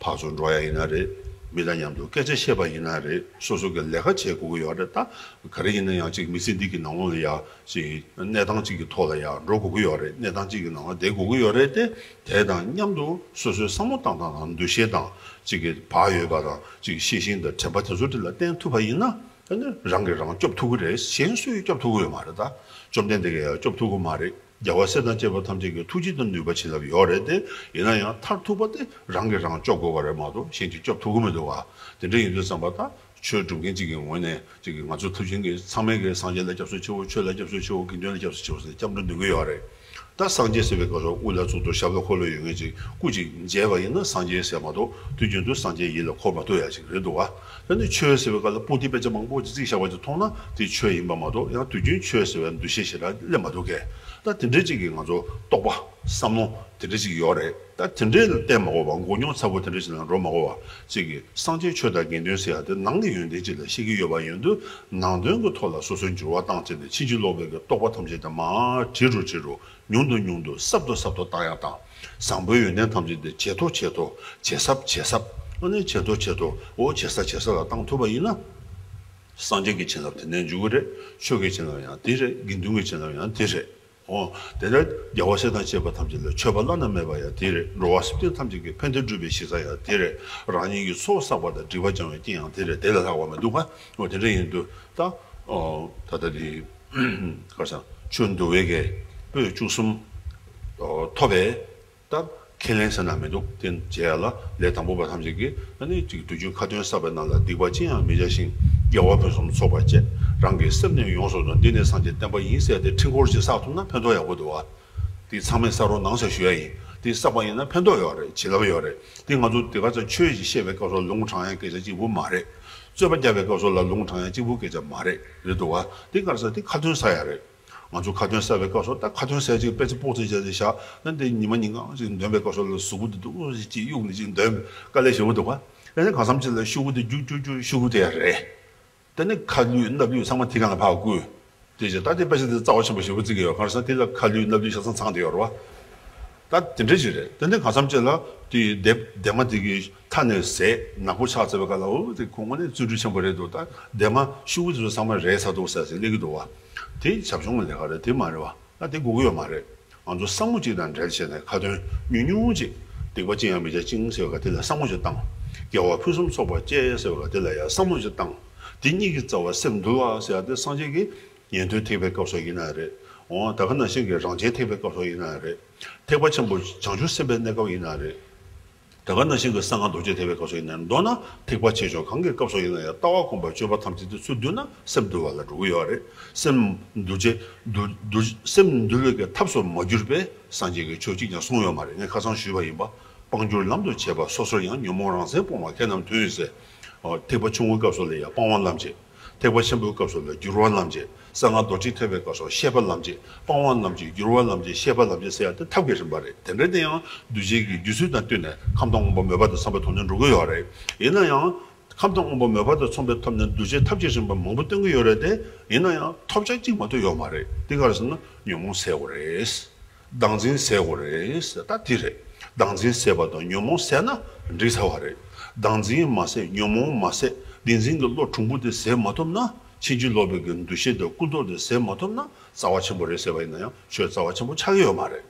ཕར་ཚུར་འགྲོ་ཡ་ཡིན་ན་རེད། མི་དང་མཉམ་དུ་སྐད་ཆ་བཤད་པ་ཡིན་ན་རེད། སོ་སོ་གི་ལས་ཀ་བྱེད་དགོས་ཀྱི་ཡོད་རེད། ད་ག་རེ་ཡིན་ན་ཡང་ཅིག་མི་ཚེ་འདི་གི་ནང་ལོགས་ལ་ཡ་ཅིག་གནས་སྟངས་ཅིག་གི་ཐོག་ལ་ཡ་འགྲོ་དགོས་ཀྱི་ཡོད་རེད། གནས་སྟངས་ཅིག་གི་ནང་ལ་བསྡད་དགོས་ཀྱི་ཡོད་རེད་དེ། དེ་དང་མཉམ་དུ་སོ་སོའི་བསམ་བློ་བཏང་སྟངས་དང་། འདུ་ཤེས་དང་། ཅིག་གི་བག་ཡོད་པ་དང་། ཅིག་ཤེས་བཞིན་དང་དྲན་པ་དེ་ཚོ་དེ་ལ་བརྟེན་ཐུབ་པ་ཡིན་ན། ཨ་ནི་རང་གིས་རང་སྐྱོབ་ཐུབ་ཀྱི་རེད། གཞན་སུས་སྐྱོབ་ཐུབ་ཀྱི་ཡོད་མ་རེད། ད་བཅོམ་ལྡན་འདས་ཀྱིས་ཡང་སྐྱོབ་ཐུབ་ཀྱི་མ་རེད། རྒྱལ་བ་སྲས་དང་བཅས་པ་ཐམས་ཅད་ཀྱི་ཐུགས་རྗེ་དང་ནུས་པ་བྱིན་རླབས་ཡོད་རེད་དེ། ཡིན་ན་ཡང་མཐར་ཐུག་པ་དེ་རང་གིས་རང་སྐྱོབ་དགོས་པ་རེད་མ་གཏོགས་གཞན་གྱིས་སྐྱོབ་ཐུབ་ཀྱི་མི་འདུག་བ། དེ་འདྲ་ཡིན་དུས་ཙམ་པ་ད་ཆོས་སྒྲུབ་མཁན་གཅིག་གི་ངོས་ནས་གཅིག་གིས་ང་ཚོ་ཐུབ་ཆེན་གྱི་ཚང་མས་ཀྱི་སངས་རྒྱས་ལ་སྐྱབས་སུ་མཆིའོ། ཆོས་ལ་སྐྱབས་སུ་མཆིའོ། དགེ་འདུན་ལ་སྐྱབས་སུ་མཆིའོ་ཟེར་སྐྱབས་འགྲོ་འདོན་གྱི་ཡོད་རེད། ད་སངས་རྒྱས་ཟེར་བའི་སྐབས་སུ་དབུ་ལ་གཙུག་ཏོར་ཞབས་ལ་འཁོར་ལོ་ཡོད་མཁན་ཅིག་སྐུ་ཅིག་མཇལ་བ་ཡིན་ན་སངས་རྒྱས་ཟེར་མ་གཏོགས་དུས་རྒྱུན་དུ་སངས་རྒྱས་ཡིད་ལ་འཁོར་མ་ཐུབ་ཡ་ཅིག་རེད་འདུག་བ། ད་ནི་ཆོས་ཟེར་བའི་སྐབས་ལ་པོ་ཏི་དཔེ་ཆ་མང་པོ་ཅིག་བརྩིགས་བཞག་པ་ཅིག་མཐོང་ན་དེ་ཆོས་ཡིན་པ་མ་གཏོགས་ཡང་དུས་རྒྱུན་ཆོས་ཟེར་བའི་འདུ་ཤེས་ཞེ་དྲག་སླེབས་མ་ཐུབ་མཁན། ད་དེ་འདྲའི་ཅིག་གི་ང་ཚོ་རྟོག་པ་བསམ་བློ་དེ་འདྲ་ཅིག་ཡོད་རེད། ད་དེ་འདྲའི་ལ་བརྟེན་མ་དགོས་པ། འགོག་སྙོམས་ཚ་པོ་དེ་འདྲ་ཅིག་ལ་འགྲོ་མ་དགོས་པ། ཅིག་གི་སངས་རྒྱས་ཆོས་དང་དགེ་འདུན་ཟེར་ཡ་དེ་ནང་གི་ཡོན་ཏན་ཅིག་ལ་བཤད་ཀྱི་ཡོད་པ་ཡིན་དུས་ནང་དོན་གྱི་ཐོག་ལ་སོ་སོའི་འགྱུར་བ་བཏང་བྱས་ནས་ཕྱིན་ཅི་ལོག་པའི་གི་རྟོག་པ་ཐམས་ཅད་དེ་མར་བྲི་རུ་བྲི་རུ། ཉུང་དུ་ཉུང་དུ་ཟབ་ཏུ་ཟབ་ཏུ་བཏང་ཡག་དང་། བཟང་པོའི་ཡོན་ཏན་ཐམས་ཅད་དེ་ཇེ་མཐོ་ཇེ་མཐོ། ཇེ་ཟབ་ཇེ་ཟབ། ཨ་ནི་ཇེ་མཐོ་ཇེ་མཐོ། འོ་ཇེ་ཟབ་ཇེ་ཟབ་ལ་བཏང་ཐུབ་པ་ཡིན་ན། སངས་རྒྱས་ཀྱི་བྱིན་རླབས་དེ་ནས་འཇུག་གི་རེད། ཆོས་ཀྱི་བྱིན་རླབས་ཡང་དེ་རེད། དགེ་འདུན་གྱི་བྱིན་རླབས་ཡང་དེ་རེད། འོ་དེ་ལྟར་རྒྱལ་བ་སྲས་དང་བཅས་པ་ཐམས་ཅད་ལ་མཆོད་པ་བླ་ན་མེད་པ་ཡང་དེ་རེད། འགྲོ་བ་སེམས་ཅན་ཐམས་ཅད་ཀྱི་ཕན་བདེ་སྒྲུབ་པའི་གཞི་རྩ་ཡང་དེ་རེད། རང་ཉིད་ཀྱི་ཚོགས་བསགས་པ་དང་སྒྲིབ་པ་སྦྱང་བའི་རྐྱེན་ཡང་དེ་རེད། དེ་ལས་ལྷག་པ་མི་འདུག་ག། འོ་དེ་འདྲ་ཡིན་དུས་ད། ཨོ་ད་ལྟ་དེ། ག་རེ་ཟེར། ཆོས་འདུལ་བའི་གི་པོད་བཅུ་གསུམ། ཨོ་ཐོབ་པའི་ད་ཁས་ལེན་ཟེར་ན་མི་འདུག་དེ་བྱས་ལ་ལས་དང་པོ་པ་ཐམས་ཅད་ཀྱིས་ཨ་ནི་ཅིག་དུས་རྒྱུན་ཁ་ཏོན་བསགས་པའི་ནང་ལ་སྡིག་པ་ཅི་ཡང་མི་བྱ་ཞིང་། དགེ་བ་ཕུན་སུམ་ཚོགས་པར་སྤྱད། རང་གི་སེམས་ནི་ཡོངས་སུ་འདུལ། འདི་ནི་སངས་རྒྱས་བསྟན་པ་ཡིན་ཟེར་ཏེ་ཁྲི་སྐོར་ཅིག་བསགས་ཐུབ་ན་ཕན་ཐོགས་ཡག་པོ་འདུག་བ། དེ་ཚང་མས་བསགས་རོགས་གནང་ཟེར་ཞུ་ཡ་ཡིན། དེ་བསགས་པ་ཡིན་ན་ཕན་ཐོགས་ཡོད་རེད། བྱིན་རླབས་ཡོད་རེད། དེ་ང་ཚོ་དེ་ག་ཚོད་ཆོས་ཤིག་བཤད་པའི་སྐབས་སུ་ལུང་དྲང་ཡ་སྐད་ཆ་གཅིག་པུ་མ་རེད། རྩོད་པ་རྒྱག་པའི་སྐབས་སུ་ལ་ལུང་དྲང་ཡ་གཅིག་པུ་སྐད་ཆ་མ་རེད། རེད་འདུག་བ། དེ་ག་རེ་ཟེར། དེ་ཁ་ཏོན་ཟེར་ཡ་རེད། ང་ཚོ་ཁ་ཏོན་ཟེར་བའི་སྐབས་སུ་ད་ཁ་ཏོན་ཟེར་ཅིག་དཔེ་ཆ་སྤོག་ཙམ་བྱས་ཏེ་བཞག་ན། དེ་ཉི་མ་ཉིན་གང་ཅིག་འདོན་པའི་སྐབས་སུ་ལ་གཟུགས་པོ་དེ་འདུག་ཅིག་གཡུག་ནས་ཅིག་འདོན་དཀའ་ལས་ཞེ་པོ་འདུག་བ། ཨ་ནི་གང་འཚམ་ཅིག་ལ་ཤོག་གུ་དེ་རྒྱུག་རྒྱུག་རྒྱུག་ཤོག་གུ་དེ་ཡ་རེད། དེ་ནས་ཁ་ལུད་སྣབས་ལུད་ཚང་མ་དེ་གང་ལ་ཕར་བསྐུལ། དེ་བཞིན་ད་དེ་དཔེ་ཆ་དེ་རྩ་བ་ཆེན་པོ་ཞེ་པོ་བརྩི་གི་ཡོད། གང་ཟེར་ན་དེ་ལ་ཁ་ལུད་སྣབས་ལུད་ཆ་ཚང་ཚང་དེ་ཡོད་རེད་བ། ད་དེ་འདྲ་ཞིག་རེད། དེ་ནས་གང་འཚམ་ཅིག་ལ་དེ་ལྡེ་ལྡེ་མ་དེ་གི་མཐའ་ནས་ཟད་ནག་པོ་ཆགས་ཚར་བའི་སྐབས་ལ། འོ་དེ་ཁོ་དངོས་གནས་བརྩོན་འགྲུས་ཆེན་པོ་རེད་འདུག་ད་ལྡེ་མ་ཤོག་གུ་དེ་ཚོ་ཚང་མ་རལ་ཚར་འདུག་ཟེར་ཟེར་སླེབས་ཀྱི་འདུག་བ། དེ་བྱབ་ཆུང་གི་ལས་ཀ་རེད། དེ་མ་རེད་བ། ད་དེ་དགོས་ཀྱི་ཡོད་མ་རེད། ང་ཚོ་བསམ་བློ་གཅིག་དང་འབྲེལ་བྱས་ནས་ཁ་ཏོན་ཉུང་ཉུང་ཅིག་སྡིག་པ་ཅི་ཡང་མི་བྱ་ཞིང་ཟེར་བ་དེ་ལ་བསམ་བློ་ཅིག་བཏང་། དགེ་བ་ཕུན་སུམ་ཚོགས་པར་སྤྱད་ཟེར་བ་དེ་ལ་ཡང་བསམ་བློ་ཅིག་བཏང་། དེ་གཉིས་ཀྱི་རྩ་བ་སེམས་འདུལ་བ་ཟེར་བ་དེ་སངས་རྒྱས་ཀྱི་ཉན་ཐོས་ཐེག་པའི་སྐབས་སུ་ཡིན་ན་རེད། འོ་ད་ག་ནང་བཞིན་གྱི་རང་རྒྱལ་ཐེག་པའི་སྐབས་སུ་ཡིན་ན་རེད། ཐེག་པ་ཆེན་པོ་བྱང་ཆུབ་སེམས་དཔའི་གནས་སྐབས་ཡིན་ན་རེད། ད་ག་ནང་བཞིན་གྱི་གསང་སྔགས་རྡོ་རྗེ་ཐེག་པའི་སྐབས་སུ་ཡིན་ན། མདོར་ན་ཐེག་པ་ཆེ་ཆུང་གང་གི་སྐབས་སུ་ཡིན་ན་ཡང་ལྟ་བ་སྒོམ་པ་སྤྱོད་པ་ཐམས་ཅད་དེ་ཚུར་བསྡུས་ན་སེམས་འདུལ་བ་ལ་འགྲོ་གི་ཡོད་རེད། སེམས་འདུལ་བྱེད་འདུལ་འདུལ་སེམས་འདུལ་བའི་གི་ཐབས་སུ་མ་གྱུར་པའི་སངས་རྒྱས་ཀྱི་ཆོས་གཅིག་ཀྱང་གསུངས་ཡོད་མ་རེད། ངས་ཁ་སང་ཞུས་པ་ཡིན་པ། སྤང་བསྒྱུར་ལམ་དུ་བྱེད་པ་སོ་སོར་ཡང་། ཉོན་མོངས་རང་མཚན་སྤོང་བ་མཁས་རྣམས་མཐུན་ཟེར། ཐེག་པ་ཆུང་ངུའི་སྐབས་སུ་ལ་ཡང་སྤང་བ་ལམ་བྱེད། ཐེག་པ་ཆེན་པོའི་སྐབས་སུ་ལ་བསྒྱུར་བ་ལམ་བྱེད། གསང་སྔགས་རྡོ་རྗེ་ཐེག་པའི་སྐབས་སུ་ཤེས་པ་ལམ་བྱེད། སྤང་བ་ལམ་བྱེད། བསྒྱུར་བ་ལམ་བྱེད། ཤེས་པ་ལམ་བྱེད་ཟེར་ཡ་དེ་ཐབས་ཀྱི་རིམ་པ་རེད། དེ་འདྲ་དེ་ཡང་གདུལ་བྱའི་གི་རྒྱུད་ཚོད་དང་བསྟུན་ནས་ཁམས་དང་དབུས་པ་མོས་པ་དང་འཚམས་པའི་ཐོག་ནས་འགྲོ་གི་ཡོད་རེད། ཡིན་ན་ཡང་ཁམས་དང་དབུས་པ་མོས་པ་དང་མཚུངས་པའི་ཐོག་ནས་གདུལ་བྱའི་ཐབས་ཀྱི་རིམ་པ་མང་པོ་སྟོན་གི་ཡོད་རེད་དེ། ཡིན་ན་ཡང་ཐོབ་བྱ་གཅིག་མ་གཏོགས་ཡོད་མ་རེད། དེ་ག་རེ་ཟེར་ན་ཉོན་མོངས་སེལ་དགོས་རེད། བདག་འཛིན་ཟེར་དགོས་རེད་ཟེར། ད་དེ་རེད། བདག་འཛིན་ཟེར་བ་དང་ཉོན་མོངས་ཟེར་ན་འགྲིག་ཚར་བ་རེད། བདག་འཛིན་མ་ཟེར། ཉོན་མོངས་མ་ཟེར། བདེན་འཛིན་གྱི་བློ་གྲུང་པོ་དེ་ཟེར་མ་ཐུབ་ན། ཕྱིན་ཅི་ལོག་པའི་གི་འདུ་ཤེས་དང་ཀུན་རྟོག་དེ་ཟེར་མ་ཐུབ་ན། རྩ་བ་ཆེན་པོ་རེད་ཟེར་བ་ཡིན་ན་ཡང་ཆོས་རྩ་བ་ཆེན་པོ་ཆགས་ཀྱི་ཡོད་མ་རེད།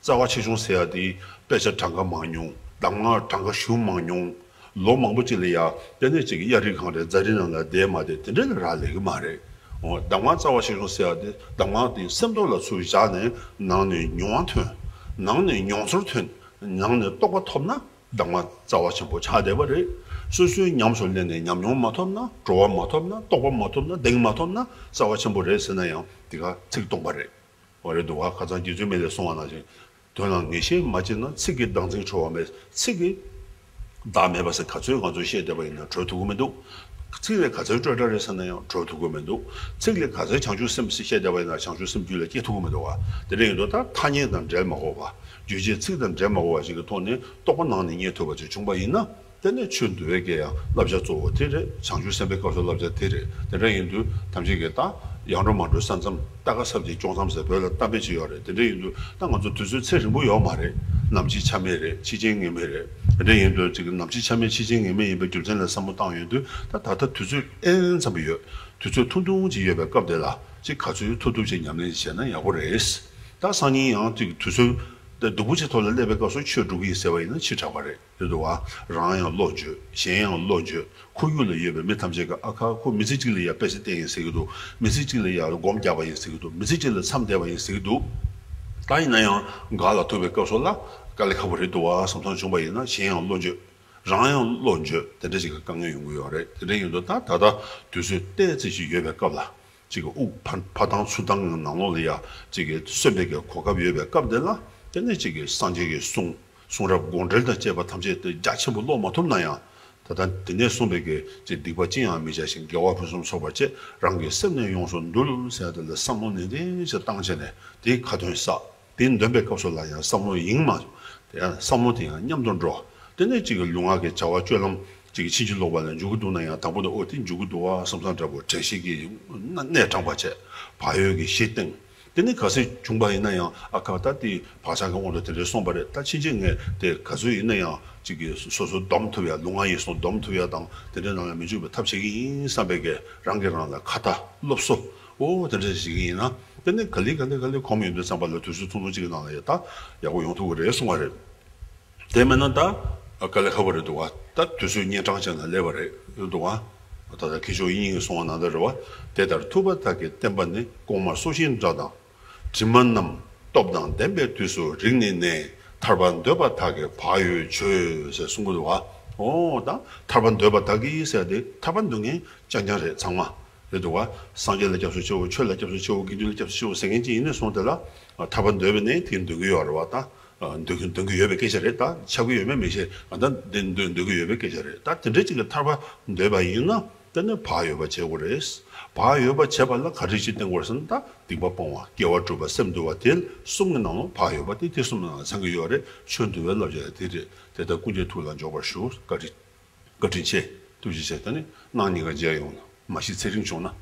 རྩ་བ་ཆེ་ཆུང་ཟེར་ཡ་དེ་དཔེ་ཆ་གྲངས་ཀ་མང་ཉུང་། གདམས་ངག་གྲངས་ཀ་ཞུ་མང་ཉུང་། ལོ་མང་པོ་ཅིག་ལ་ཡ་དེ་ནས་ཅིག་གཡའ་རི་གངས་རི་རྫ་རི་ནང་ལ་བསྡད་མ་བསྡད་དེ་འདྲ་ལ་རག་ལས་ཀྱི་མ་རེད། འོ་གདམས་ངག་རྩ་བ་ཆེ་ཆུང་ཟེར་ཡ་དེ་གདམས་ངག་དེ་སེམས་ཐོག་ལ་ཚུར་བཞག་ནས་ནང་ནས་མྱོང་བ་ཐོན། ནང་ནས་མྱོང་ཚོར་ཐོན། ནང་ནས་རྟོགས་པ་ཐོབ་ན་གདམས་ངག་རྩ་བ་ཆེན་པོ་ཆགས་བསྡད་པ་རེད། སོ་སོའི་ཉམས་སུ་ལེན་ནས་ཉམས་མྱོང་མ་ཐོབ་ན། གྲོལ་བ་མ་ཐོབ་ན། རྟོགས་པ་མ་ཐོབ་ན། གདེང་མ་ཐོབ་ན་རྩ་བ་ཆེན་པོ་རེད་ཟེར་ན་ཡང་དེ་ག་ཚིག་སྟོང་པ་རེད། འོ་རེད་འདུག་བ། ཁ་སང་རྗེ་བཙུན་མི་ལས་གསུངས་པ་ནང་བཞིན། དོན་ལ་ངེས་ཤེས་མ་སྐྱེས་ན། ཚིག་གིས་བདག་འཛིན་གྲོལ་བ་མེད། ཚིག་གིས་བདག་མེད་པ་ཟེར་ག་ཚོད་ང་ཚོས་བཤད་བསྡད་པ་ཡིན་ན་གྲོལ་ཐུབ་ཀྱི་མི་འདུག་ཚིག་ལས་ག་ཚོད་སྤྲོས་བྲལ་རེད་ཟེར་ན་ཡང་གྲོལ་ཐུབ་ཀྱི་མི་འདུག་ཚིག་ལས་ག་ཚོད་བྱང་ཆུབ་སེམས་ཟེར་བཤད་བསྡད་པ་ཡིན་ན་བྱང་ཆུབ་སེམས་རྒྱུད་ལ་སྐྱེ་ཐུབ་ཀྱི་མི་འདུག་བ། དེ་འདྲ་ཡིན་དུས་ད་ཐ་སྙད་དང་འབྲེལ་མ་དགོས་པ། རྗོད་བྱེད་ཚིག་དང་འབྲེལ་མ་དགོས་པ་ཞིག་གི་ཐོག་ནས་རྟོགས་པ་ནང་ནས་རྙེད་ཐུབ་པ་ཅིག་བྱུང་པ་ཡིན་ན། དེ་ནས་ཆོས་འདུལ་བའི་གི་ཡང་བསླབ་བྱ་གཙོ་བོ་དེ་རེད། བྱང་ཆུབ་སེམས་དཔའི་སྐབས་སུ་བསླབ་བྱ་དེ་རེད། དེ་འདྲ་ཡིན་དུས་ཐམས་ཅད་ཀྱིས་ད་ཡར་འགྲོ་མར་འགྲོའི་ས་མཚམས། རྟ་ཁ་སྲབ་ཀྱིས་སྐྱོང་མཚམས་ཟེར་བོད་ལ་གཏམ་དཔེ་ཅིག་ཡོད་རེད། དེ་འདྲ་ཡིན་དུས་ད་ང་ཚོ་དུས་ཚོད་ཚེ་རིང་པོ་ཡོད་མ་རེད། ནམ་འཆི་ཆ་མེད་རེད། འཆི་རྐྱེན་ངེས་མེད་རེད། དེ་འདྲ་ཡིན་དུས་ཅིག་ནམ་འཆི་ཆ་མེད་འཆི་རྐྱེན་ངེས་མེད་ཡིན་པའི་རྒྱུ་མཚན་ལ་བསམ་བློ་བཏང་ཡོང་དུས་ད་ད་ལྟ་དུས་ཚོད་ཨེན་ཙམ་ཡོད། དུས་ཚོད་ཐུང་ཐུང་ཅིག་ཡོད་པའི་སྐབས་དེ་ལ་ཅིག་ག་ཚོད་ཐུབ་ཐུབ་ཅིག་ཉམས་ལེན་བྱས་ན་ཡག་པོ་རེད། ད་སང་ཉིན་ཡང་ཅིག་དུས་ཚོད། ད་སྡུག་པོ་ཅིག་ཐོག་ལ་སླེབས་པའི་སྐབས་སུ་ཆོས་སྒྲུབ་ཀྱི་ཡིན་ཟེར་བ་ཡིན་ན་ཕྱི་དྲགས་པ་རེད། རེད་འདུག་བ། རང་ཡང་བློ་འགྱོད། གཞན་ཡང་བློ་འགྱོད། ཁོར་ཡུག་ལ་ཡོད་པའི་མི་ཐམས་ཅད་ཀྱིས་ཨ་ཁ་ཁོ་མི་ཚེ་གཅིག་ལ་ཡ་དཔེ་ཆ་བལྟས་ཡིན་ཟེར་གྱི་འདུག་མི་ཚེ་གཅིག་ལ་ཡ་སྒོམ་རྒྱག་པ་ཡིན་ཟེར་གྱི་འདུག་མི་ཚེ་གཅིག་ལ་མཚམས་བསྡད་པ་ཡིན་ཟེར་གྱི་འདུག་ད་ཡིན་ན་ཡང་འགག་ལ་ཐུག་པའི་སྐབས་སུ་ལ་དཀའ་ལས་ཁག་པོ་རེད་འདུག་བ་བསམ་བསམ་བྱུང་བ་ཡིན་ན། གཞན་ཡང་བློ་འགྱོད། རང་ཡང་བློ་འགྱོད། དེ་འདྲ་ཞིག་གི་དཀའ་ངལ་ཡོང་གི་ཡོད་རེད། དེ་འདྲ་ཡིན་དུས་ད་ད་ལྟ་དུས་ཚོད་ཏོག་ཙམ་ཞིག་ཡོད་པའི་སྐབས་ལ། ཅིག་གི་དབུགས་ཕ་ཕ་ཐང་ཚུར་བཏང་གི་ནང་ལོགས་ལ་ཡ་ཅིག་གི་གསོན་པའི་གི་གོ་སྐབས་ཡོད་པའི་སྐབས་དེ་ལ། དེ་ནས་ཅིག་གི་སངས་རྒྱས་ཀྱི་གསུང་གསུང་རབ་དགོངས་འགྲེལ་དང་བཅས་པ་ཐམས་ཅད་དེ་རྒྱ་ཆེན་པོ་ཀློག་མ་ཐུབ་ན་ཡང་། ད་ལྟ་དེ་ནས་གསུངས་པའི་གི་ཅིག་སྡིག་པ་ཅི་ཡང་མི་བྱ་ཞིང་། དགེ་བ་ཕུན་སུམ་ཚོགས་པར་སྤྱད། རང་གི་སེམས་ནི་ཡོངས་སུ་འདུལ་ཟེར་ཡ་དེ་ལ་བསམ་བློ་ནན་ཏན་ཞིག་བཏང་བྱས་ནས་དེའི་ཁ་ཏོན་བསགས། དེ་འདོན་པའི་སྐབས་སུ་ལ་ཡང་བསམ་བློ་ཡེངས་མ། དེ་ཡང་བསམ་བློ་དེ་ཡང་མཉམ་དུ་འགྲོ། དེ་ནས་ཅིག་གི་ལུས་ངག་གི་བྱ་བ་སྤྱོད་ལམ་ཅིག་གི་ཕྱིན་ཅི་ལོག་པ་ལ་འཇུག་གི་འདུག་ན་ཡང་། དང་པོ་ནས་འོ་དེ་འཇུག་གི་འདུག་བ་བསམ་བསམ་འདྲ་པོ་དྲན་ཤེས་ཀྱི་གནད་དྲངས་པ་བྱས། བག་ཡོད་ཀྱི་གཞི་བཏིང་། དེ་ནས་གལ་སྲིད་བྱུང་བ་ཡིན་ན་ཡང་ཨ་ཁ་ད་དེ་བག་ཆགས་ཀྱི་དབང་དུ་དེ་འདྲའི་སོང་བ་རེད། ད་ཕྱིན་ཆད་ངས་དེ་ག་ཚོད་ཡིན་ན་ཡང་ཅིག་གི་སོ་སོ་སྡོམ་ཐུབ་ཡ། ལུས་ངག་ཡིད་གསུམ་སྡོམ་ཐུབ་ཡ་དང་དེ་འདྲའི་ནང་ལ་མི་འཇུག་པའི་ཐབས་བྱེད་ཀྱི་ཡིན་བསམ་པའི་གི་རང་གིས་རང་ལ་ཁ་ཏ་སློབ་གསོ། འོ་དེ་འདྲ་ཞིག་ཡིན་ན། དེ་ནས་ག་ལེ་ག་ལེ་ག་ལེ་གོམས་ཡོང་དུས་ཙམ་པ་ལ་དུས་ཚོད་ཐུང་ཐུང་ཅིག་གི་ནང་ལ་ཡ་ད་ཡག་པོ་ཡོང་ཐུབ་ཀྱི་རེད་གསུང་བ་རེད། དེ་མིན་ན་ད་དཀའ་ལས་ཁག་པོ་རེད་འདུག་བ། ད་དུས་ཚོད་གཉན་འཕྲང་ཅན་ལ་སླེབས་པ་རེད་འདུག་བ། ད་ལྟ་མཁས་མཆོག་དབྱིག་གཉེན་གྱིས་གསུངས་པ་ནང་ལྟར་རེད་བ། དེ་ལྟར་ཐུབ་པ་དག་གི་བསྟན་པ་ནི། གོང་མ་སྲོག་ཤིང་འདྲ་དང་དྲི་མ་རྣམས། སྟོབས་དང་ལྡན་པའི་དུས་སུ་རིག་ནས་ནི། ཐར་པ་འདོད་པ་དག་གིས་བག་ཡོད་བྱོས་ཟེར་གསུང་གི་འདུག་བ། འོ་ད་ཐར་པ་འདོད་པ་དག་གིས་ཟེར་ཏེ་ཐར་པ་འདོད་མཁན་རྐྱང་རྐྱང་རེད་ཚང་མ། རེད་འདུག་བ། སངས་རྒྱས་ལ་སྐྱབས་སུ་མཆིའོ། ཆོས་ལ་སྐྱབས་སུ་མཆིའོ། དགེ་འདུན་ལ་སྐྱབས་སུ་མཆིའོ་ཟེར་མཁན་ཅིག་ཡིན་ནས་སོང་དེ་ལ། ཐར་པ་འདོད་པས་ནི་དེ་འདོད་ཀྱི་ཡོད་རེད་བ་ད། འདོད་ཀྱི་འདོད་ཀྱི་ཡོད་པའི་སྐད་ཆ་རེད། ད་ཆགས་ཀྱི་ཡོད་མེད་མི་ཤེས། ད་འདི་འདོད་འདོད་ཀྱི་ཡོད་པའི་སྐད་ཆ་རེད། ད་དེ་འདྲ་ཅིག་གི་ཐར་པ་འདོད་པ་ཡིན་ན་དེ་ནི་བག་ཡོད་པ་བྱེད་དགོས་རེད། བག་ཡོད་པ་བྱེད་པ་ལ་ག་རེ་ཅིག་བསྟེན་དགོས་རེད་ཟེར་ན། ད་སྡིག་པ་སྤོང་བ། དགེ་བ་སྒྲུབ་པ། སེམས་འདུལ་བ། དེ་གསུམ་གྱི་ནང་ལ་བག་ཡོད་པ་དེ་དེ་གསུམ་ནང་ལ་ཚང་གི་ཡོད་རེད། ཆོས་འདུལ་བའི་བསླབ་བྱ་དེ་རེད། དེ་ལྟར་ཀུན་མཁྱེན་ཐུགས་ལ་འཇོག་པར་ཞུ། བཀའ་དྲིན། བཀའ་དྲིན་ཆེ། ཐུགས་རྗེ་ཆེ། ད་ནི་གནངས་ཉིན་ཀ་མཇལ་ཡོང་། མ་གཞི་ཚེ་རིང་བྱུང་ན།